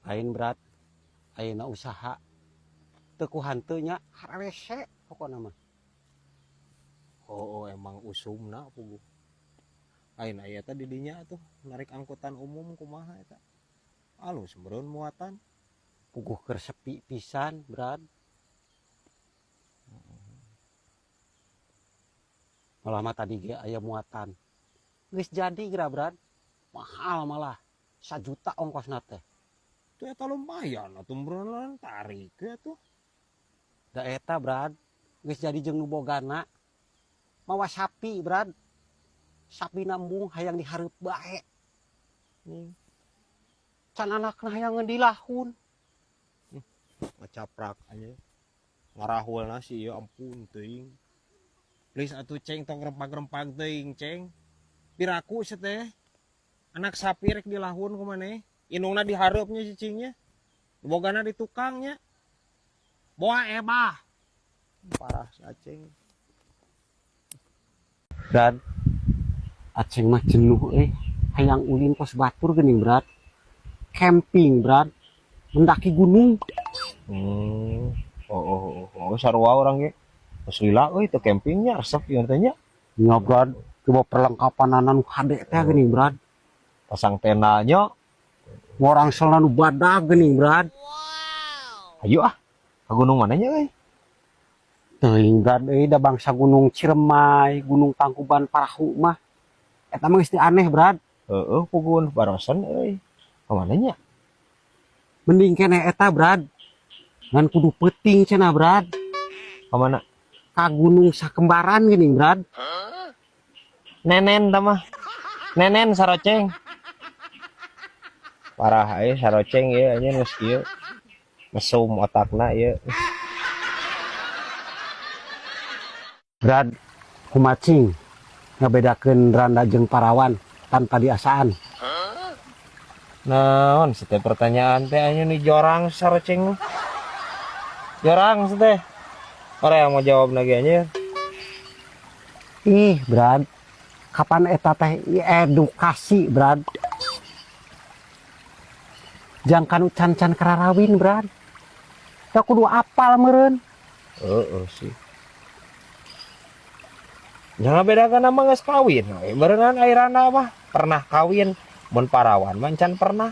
Lain berat ayeuna usaha teu ku hanteu nya hararese pokona mah. Oh, emang usumna puguh. Ayeuna aya teh di dinya atuh narik angkutan umum kumaha eta. Alus meureun muatan. Puguh keur sepi pisan, Brad. Malah mah tadi ge aya muatan. Geus jadi geura, Brad. Mahal malah. 1 juta ongkosna teh. Tuh eta lumayan atuh meureun tarik ya tuh. Da eta, Brad. Geus jadi jeung nu bogana. Mawa sapi, Brad. Sapi nambung hayang dihareup bae. Can anakna hayang dilahun. Ngacaprak aja. Ngarahulna sih ya ampun teuing. Please atuh ceng tong rempag-rempag teuing ceng. Piraku teh. Anak sapi rek dilahun ku maneh. Indungna dihareupnya cicingnya. Bogana di tukangnya. Boa ebah. Parah si Aceng. Brad. Aceng mah jenuh euy. Hayang ulin kos batur geuning, Brad. Camping, Brad. Mendaki gunung. Oh, sarua urang ge. Geus lila euy teu campingnya resep ieu teh nya. Nya, Brad. Coba perlengkapanana nu hade teh geuning, Brad. Pasang tenda nya. Ngorangselna nu badag geuning, Brad. Ayo ah. Ka gunung mana nya euy? Teuing, Brad euy, da bangsa Gunung Ciremai, Gunung Tangkuban Parahu mah. Eta mah geus teu aneh, Brad. Heeh, puguh barosan euy. Ka mana nya? Mending keneh eta, Brad. Ngan kudu peuting cenah, Brad. Ka mana? Ka Gunung Sakembaran geuning, Brad. Nenen tah mah. Nenen saroceng. Parah euy saroceng ieu anjeun geus kieu. Mesum otakna ieu. Brad, kumaha cing ngabedakeun randa jeung parawan tanpa diasaan? Naon sih teh pertanyaan teh anjeun nih jorang saroceng mah. Jorang sih teh. Orang yang mau jawab lagi anjir. Ih, Brad. Kapan eta teh edukasi, Brad? Jang kanu can-can kararawin, Brad. Da kudu apal meureun. Heeh sih. Jangan bedakan nama geus kawin. Berenang airana mah pernah kawin, mun parawan mah can pernah.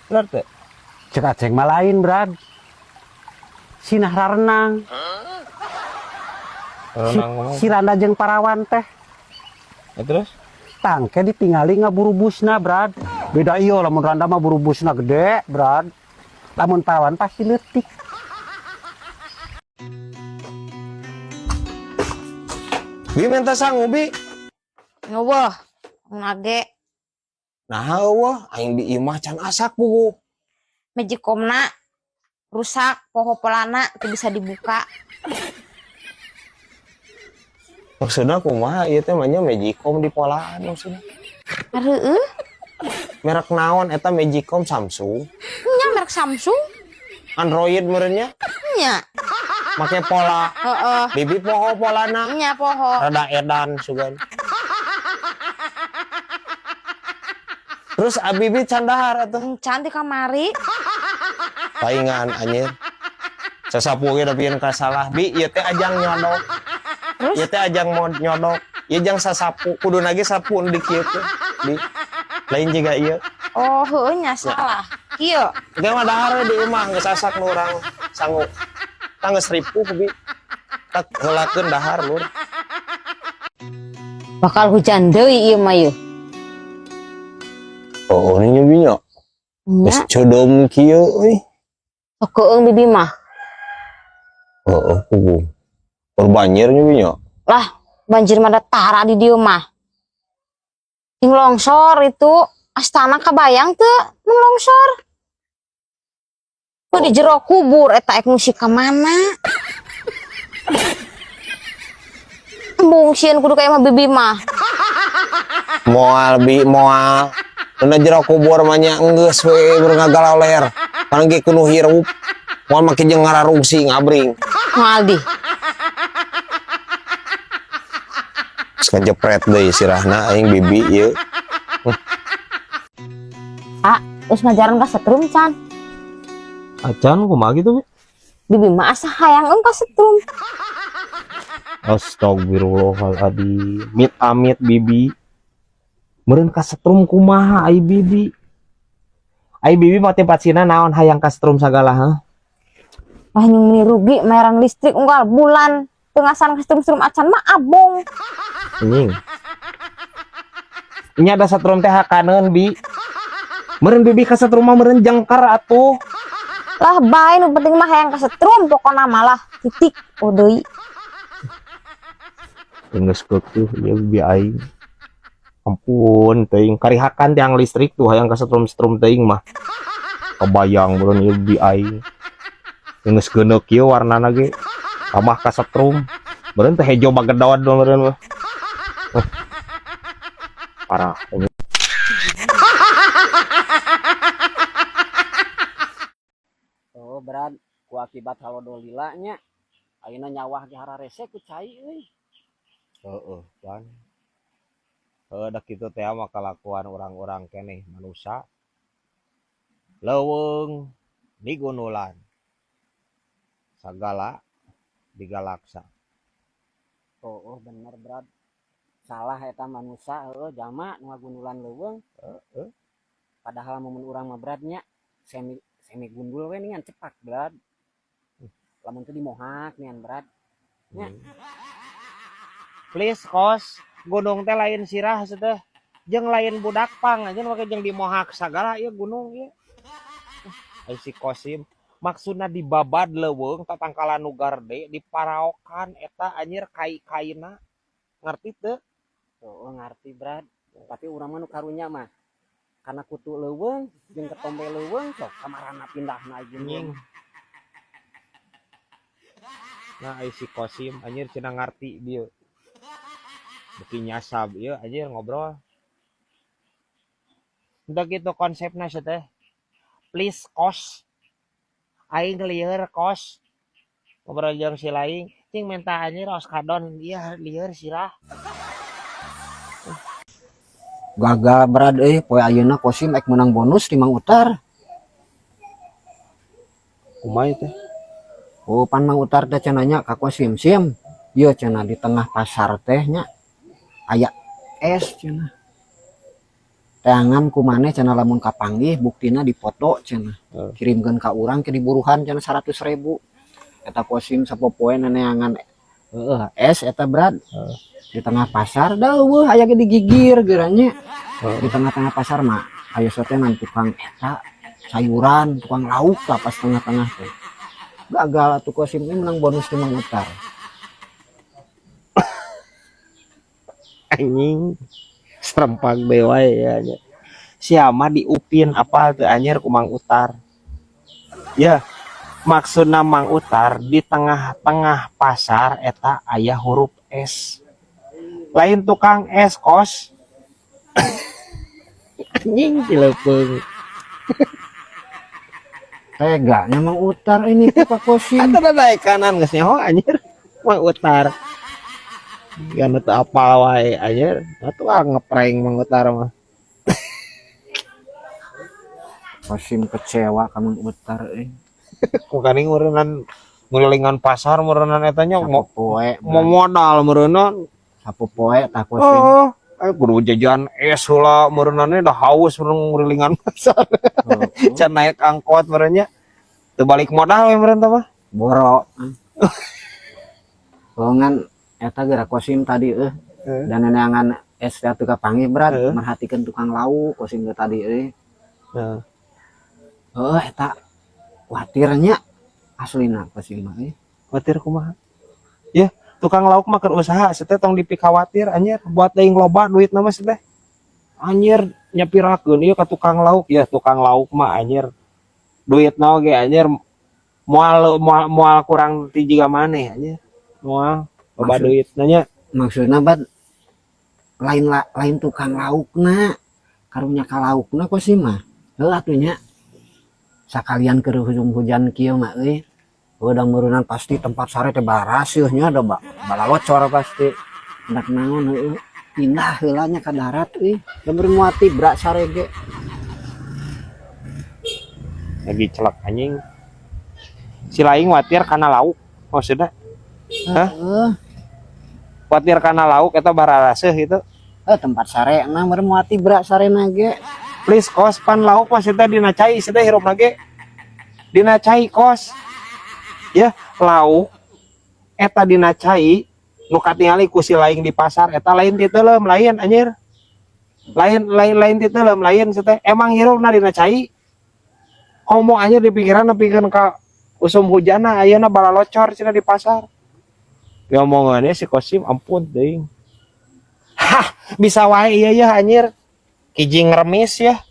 Bener teu? Cek Aceng mah lain, Brad. Sinah rarenang. Renang mah. Si randa jeung parawan teh. Ya, terus? Tangke ditingali ngaburubusna, Brad. Beda iyo lamun randa mah burubusna gede, Brad. Lamun parawan pasti leutik. Bi minta sangu bi. Eueuh, nage. Nah, eueuh aing di imah can asak puguh. Magicomna rusak, poho polana teu bisa dibuka. Maksudna kumaha ieu teh mah nya Magicom di polaan maksudna. Heueuh. Merek naon eta Magicom Samsung? Nya merek Samsung. Android meureun nya? Nya. Make pola. Heeh. Bibi poho polana. Nya poho. Rada edan sugan. Terus abibi can dahar atuh. Can di kamari. Paingan anjir. Sasapu ge da ka salah. Bi ieu teh ajang nyodok. Terus? Ieu teh ajang mau nyodok. Ieu jang sasapu. Kudu lagi sapu di kieu teh. Bi. Lain jiga ieu. Oh, heueuh nya salah. Kieu. Ge mah dahar di imah geus asak nu urang sangu. Tah geus ripuh bi. Tak heulakeun dahar lur. Bakal hujan deui ieu mah yeuh. Oh, ini nyobi nya. Nya. Geus ceudeum kieu euy. Sok keung bibi mah. Heeh, puguh. Keur banjir nyobi nya. Lah, banjir mah da tara di dieu mah. Ting longsor itu astana kabayang teu mun longsor. Tuh di jero kubur eta ek ngungsi ka mana? Embung sieun kudu ka imah bibi mah. Moal bi moal. Dina jero kubur mah nya enggeus we ngagaloler. Pan ge kudu hirup. Moal make jeung ngararungsi ngabring. Moal di. Geus ngajepret deui sirahna aing bibi ieu. Ah, Terus ngajaran kasetrum can. Acan kumaha gitu, Bi? Bibi mah asa hayang kasetrum. Astagfirullahaladzim. Mit amit, Bibi. Meureun kasetrum kumaha ai Bibi? Ai Bibi motivasina naon hayang kasetrum sagala, ha? Wah, nyung meni rugi mayaran listrik unggal bulan. Teu ngasaan kasetrum-setrum acan mah abong. Anjing. Nya da setrum teh hakaneun, Bi. Meureun Bibi kasetrum mah meureun jengker atuh. Lah bae, nu penting mah hayang kasetrum pokona malah titik oh deui. Geus keukeuh ieu Bibi aing. Ampun teuing, karihakan tiang listrik tuh hayang kasetrum-setrum teuing mah. Kebayang meureun ieu Bibi aing. Geus geuneuk ieu warnana ge. Tambah kasetrum. Meureun teh hejo bagedod meureun mah. Parah ini. Oh, Brad, ku akibat halodo lila nya. Ayeuna nyawah ge hararese ku cai euy. Heeh, kan. Heuh, da kitu teh mah kalakuan urang-urang keneh manusa. Leuweung digundulan. Sagala digalaksa. Oh, bener, Brad. Salah eta manusa heueuh jalma nu ngagundulan leuweung. Heeh. Padahal mun urang mah, Brad, nya semi semi gundul we ningan cepak, Brad. Lamun teu dimohak nian, Brad. Nya. Please kos, gunung teh lain sirah teh. Jeung lain budak pang aja make jeung dimohak sagala ieu gunung ieu. Ai si Kosim maksudna dibabad leuweung tatangkalan nu garde diparaokan eta anjir kai-kaina. Ngerti teu? Oh, ngarti, Brad. Tapi urang mah nu karunya mah karena kutu leuweung jeung ketombe leuweung sok kamarana pindahna Anjing. gunung. Nah, ai si Kosim anjir cenah ngarti dieu. Beuki nyasab ieu anjir ngobrol. Udah gitu konsepna sia teh. Please kos. Aing lieur kos. Ngobrol jeung si laing, cing menta anjir oskadon ieu lieur sirah. Gagal, Brad, euy, poe ayeuna Kosim ek menang bonus di Mang Utar. Kumaha teh? Oh, pan Mang Utar teh cenah nya ka Kosim, "Sim. Ieu cenah di tengah pasar teh nya aya es cenah. Teangan ku maneh cenah, lamun kapanggih buktina dipoto cenah. Kirimkeun ka urang ke diburuhan cenah 100.000." Eta Kosim sapopoe neneangan heueuh es eta, Brad. Di tengah pasar da eueuh aya ge digigir geuranya. Di tengah-tengah pasar mah aya teh ngan tukang eta sayuran, tukang lauk lah pas tengah-tengah teh. Gagal atuh Kosim ini menang bonus di Mang Utar. Anjing. Serempak be wae ya nya. Siapa diupin apa teu anjir ku Mang Utar. Ya, maksudna Mang Utar di tengah-tengah pasar eta aya huruf S. Lain tukang es kos. Anjing cileupeng. Teganya Mang Utar ini tuh Pak Kosim. Atau ada naik kanan geus nyaho anjir. Mang Utar. Ya nu teu apal wae anjir. Atuh ah ngeprank Mang Utar mah. Kosim kecewa ka Mang Utar euy. Bukan ngeureunnan ngelilingan pasar meureunnan eta nya mau Sapopoe, mau modal meureunnan. Sapopoe tah Kosim. Oh, kudu jajan es heula meureunannya dah haus meureun ngelilingan pasar. Can naik angkot meureunnya. Teu balik modal we meureun teh mah. Boro. Oh, ngan eta geura Kosim tadi euy. Dan neneangan es teh teu kapanggih, Brad, merhatikan tukang lauk Kosim teh tadi euy. Heuh, eta kuatirnya aslina Kosim mah euy. Khawatir kumaha? Ya, tukang lauk mah keur usaha sia teh tong dipikhawatir anjir, buat teuing loba duit mah sia teh. Anjir nyapirakeun ieu ka tukang lauk, ya tukang lauk mah anjir. Duitna oge anjir moal moal moal kurang ti jiga maneh anjir. Moal loba duit nanya. Maksudna, Bad, lain lain tukang laukna, karunya ka laukna Kosim mah. Heuh atuh nya. Sakalian keur hujung hujan kieu mah euy. Udah meureunnan pasti tempat sare teh baraseuh nya da balalocor pasti. Hendak naon heueuh. Pindah heula nya ka darat euy. Da meureun moal tibra sare ge. Lagi celak anjing. Si laing watir kana lauk maksudnya. Hah? Heeh. Watir kana lauk eta bararaseuh gitu. Eh, tempat sarena meureun moal tibra sarena ge. Please, Kos, pan lauk maksudnya dina cai sia hirup lagi. Dina cai, Kos. Ya, lauk eta dina cai nu katingali ku si laing di pasar eta lain titeuleum, lain anjir. Lain, lain, lain titeuleum, lain sia teh. Emang hirupna dina cai. Komo anjir di pikiran nepikeun ka usum hujana ayeuna balalocor cenah di pasar. Ya omongannya si Kosim, ampun teuing. Hah, bisa wae iya ya anjir. Kijing remis ya.